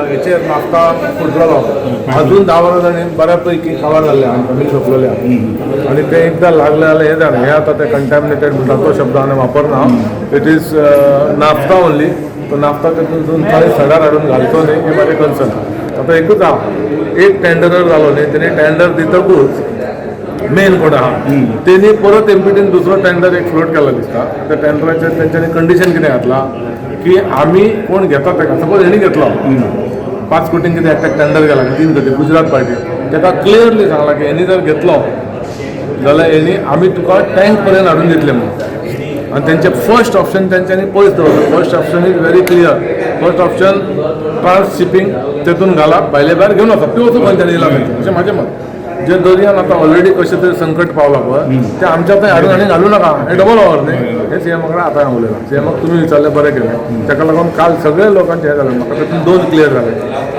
हेचेर नाफ्ता फुटलेलो. अजून 10-12 जाणी बऱ्या पैकी काबार जाल्ले आनी फॅमिली सोंपलेले आहा. आनी ते एकदां लागले जाल्यार हें जालें. हें आतां ते कंटॅमिनेटेड म्हणटा तो शब्द हांवें वापरना. It is naphtha only. तो नाफ्ता तितून थंय सडार हाडून घालचो न्ही हें म्हाजें कन्सर्न. आतां एकूच आहा, एक टेंडरर जालो न्ही, तेणी टेंडर दितकूच मेन कोण आहा तेणी परत एमपीटीन दुसरो टेंडर एक फ्लोट केला दिसता. त्या टेंडराचेर तेंच्यांनी कंडिशन कितें घातलां की आमी कोण घेता ताका, सपोज हेणी घेतलो 5 कोटींक कितें एकट्याक टेंडर केला, 3 कोटी गुजरात पार्टी, ताका क्लियरली सांगलां की हेणी जर घेतलो जाल्यार हेणी आमी तुका टँक पर्यंत हाडून दितले म्हणून. आनी तेंचे फर्स्ट ऑप्शन तेंच्यांनी पयस दवरलें. First option is very clear. First option trans shipping, तेतून घाला, भायले भायर घेवन वचा, पिवचो खंयच्यान येयला खंयच्यान, अशें म्हाजें मत. जे दर्यान आतां ऑलरेडी कशें तरी संकट पावलां पळय, तें आमच्या थंय हाडून आनी घालूं नाका, हें डबल ओवर न्ही. हें सीएमा कडेन आतां हांव उलयलां. सीएमाक तुमी विचारलें, बरें केलें. ताका लागून काल सगळे लोकांचें हें जालें. म्हाका तेतून दोन क्लियर जाले.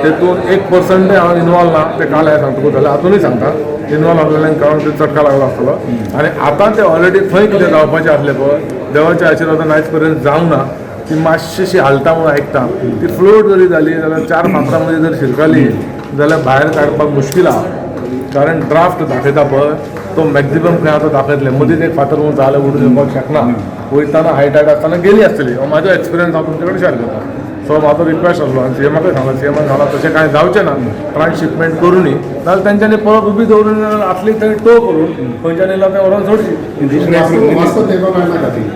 तेतून एक पर्संटय हांव इनवॉल्व ना. ते काल हांवें सांगतकूच जालें. आजुनूय सांगता, इनवॉल्व आसलेल्यांक कळोन ते चटका लागलो आसतलो. आनी आतां ते ऑलरेडी थंय कितें जावपाचें आसलें पळय, देवाच्या आशिर्वादान आयज पर्यंत जावंक ना. ती मातशीशी हालता म्हणून आयकता. ती फ्लोट जरी जाली जाल्यार, चार फातरां मदीं जर शिरकली जाल्यार भायर काडपाक मुश्कील आहा, कारण ड्राफ्ट दाखयता पळय तो मॅक्झिमम खंय आतां दाखयतले. मदींच एक फातर म्हणून जाल्यार उडून येवपाक शकना. वयताना हायट हायट आसतना गेली आसतली. हो म्हाजो एक्सपिरियन्स हांव तुमचे कडेन शेअर करता. सो म्हाजो रिक्वेस्ट आसलो आनी सीएमाकय सांगला, सीएमान सांगला तशें कांय जावचें ना, ट्रान्सशिपमेंट करुनी. जाल्यार तेंच्यांनी परत उबी दवरून आसली थंय टो करून खंयच्यान येयला थंय व्हरोन सोडची. वास्को तेगो मेळना ती.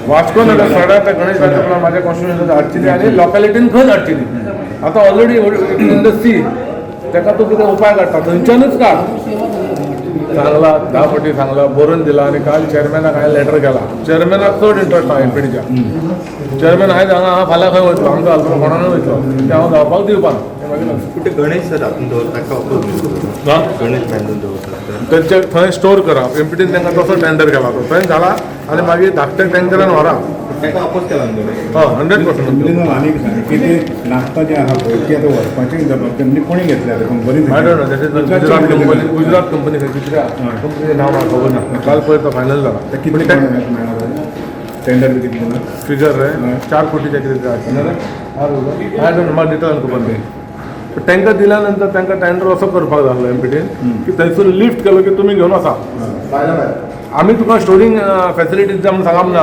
वास्को नगर सगळ्या त्या गणेश राजा माझ्या कॉन्स्टिट्युएन्सीत हाडची न्ही आनी लोकालिटीन खंयच हाडची न्ही. आतां ऑलरेडी इन the C, ताका तूं कितें उपाय काडटा थंयच्यानूच काड. सांगला, 10 फावटी सांगला, बरोवन दिला. आनी काल चेअरमॅनाक हांवें लेटर केला. चेअरमॅनाक चड इंट्रस्ट आहा एमपीडीच्या. चेअरमॅन आयज हांगा आहा, फाल्यां खंय वयतलो, आमकां घालतलो, कोणानूय वयतलो. तें हांव जावपाक दिवपाक हें म्हाजें लक्ष. कुठे गणेश सर हातून दवरता का अपोज? हा? गणेश बांदून दवरतात. तेंचे थंय स्टोर करा. एमपीटीन तांकां तसो टेंडर केला, तो थंय घाला आनी मागीर धाकट्या टँकरान व्हरा. ताका अपोज केला न्ही तुवें? हय, 100%. म्हणजे आनी एक सांग की ते नाफ्ता जे आहा पळय ती आतां व्हरपाची जबाबदारी म्हणजे कोणी घेतल्या company? I don't know, that is Gujarat company. Gujarat company खंयची तरी कंपनीचें नांव म्हाका खबर ना. काल पळय तो फायनल जाला. कितले मेळ्ळा टेंडर बी कितले ना? फिगर रे, 4 कोटीच्या कितें तरी आसा. I don't, म्हाका डिटेल खबर न्ही. पण तांकां दिल्या नंतर तांकां टेंडर असो करपाक जाय एमपीटीन की थंयसून लिफ्ट केलो की तुमी घेवन वचा, आमी तुका स्टोरींग फॅसिलिटीज जाय म्हणून सांगप ना.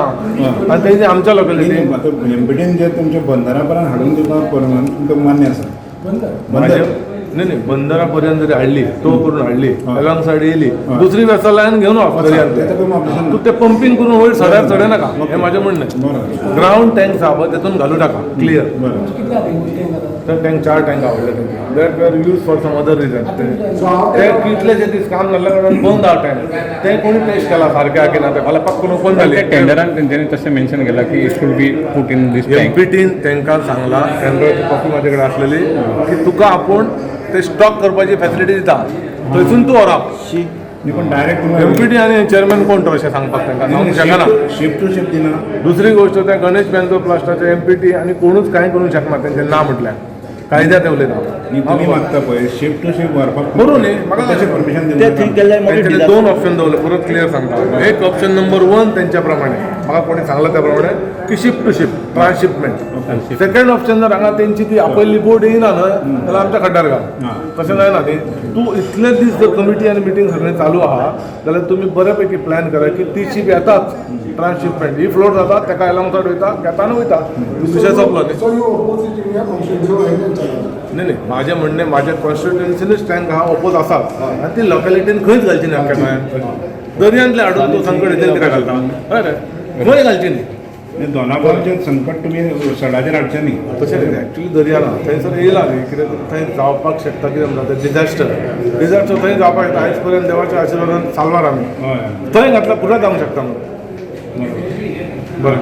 आनी तेजी आमच्या लोकॅलिटी आतां एमपीटीन जे तुमच्या बंदरा पर्यंत हाडून दिवपाक परवानगी तुमकां मान्य आसा बंदर? न्ही न्ही, बंदरा पर्यंत जरी हाडली, तो करून हाडली, अलॉंग सायड येयली, दुसरी वेसल लायन घेवन वच दर्यांत. तेका तुमी ऑब्जेक्शन? तूं ते पंपींग करून वयर सड्यार चडय नाका, हें म्हाजें म्हणणें. बरें. ग्रावंड टँक्स आहा पळय, तेतून घालूं नाका, क्लियर. बरें. तर टँक, चार टँक आवडले तेंचे that were use for some other reason. ते कितलेशे दीस काम जाल्ल्या कारणान बंद आहा टँक. ते कोणी टेस्ट केला सारकें आहा की ना, ते फाल्यां पक्क ओपन जाली. त्या टेंडरान तेंच्यांनी तशें मेन्शन केलां की it should be put in this tank. एमपीटीन तांकां सांगला, टेंडराची कॉपी म्हाजे कडेन आसलेली, की तुका आपूण ते स्टॉक करपाची फॅसिलिटी दिता, थंयसून तूं व्हरप. न्ही, पण डायरेक्ट तुमी एमपीटी आनी चेअरमॅन कोण तो अशें सांगपाक तांकां सांगूंक शकना. शिप टू शिप दिना. दुसरी गोश्ट, त्या गणेश बेंजो प्लास्टाचे एमपीटी आनी कोणूच कांय करूंक शकना तेंचें ना म्हटल्यार. कायद्यात ते उलयता. न्ही, तुमी मागता पळय शिप टू शिप व्हरपाक. करूं न्ही, म्हाका तशें परमिशन ते दिवं. थंय गेल्ले मागीर. तेंच्यानी दोन ऑप्शन दवरले. परत क्लियर सांगता. एक ऑप्शन नंबर वन, तेंच्या प्रमाणे म्हाका कोणी सांगला त्या प्रमाणे की ship to ship transshipment. Second option, जर हांगा तेंची ती आपयल्ली बोट येयना न्हय जाल्यार आमच्या खड्ड्यार घाल. तशें जायना न्ही. तूं इतले दीस जर कमिटी आनी मिटींग सगळें चालू आहा जाल्यार तुमी बऱ्या पैकी प्लॅन करा की ती शीप येताच, ट्रान्सशिपमेंट ही फ्लोट जाता, ताका एलॉंग सायड वयता, घेता आनी वयता, विशय सोंपलो न्ही. So you oppose it in your constituency? न्ही न्ही, म्हाजें म्हणणें, म्हाज्या कॉन्स्टिट्युएन्सीनूच टँक आहा, ओपोज आसात आनी ती लोकेलिटीन खंयच घालची न्ही. आख्ख्या गोंयांत दर्यांतले हाडून तूं संकट हेचेर कित्याक घालता? हय रे, खंय घालची न्ही. दोनापावलचें संकट तुमी सडाचेर हाडचें न्ही. तशें न्ही, एक्चुली दर्या ना, थंयसर येयला न्ही कितें थंय जावपाक शकता. कितें म्हणटा तें, डिझास्टर. डिझास्टर थंय जावपाक शकता. आयज पर्यंत देवाच्या आशिर्वादान साल्वार आमी. हय. थंय घातल्यार पुराय जावंक शकता म्हणून. बरें.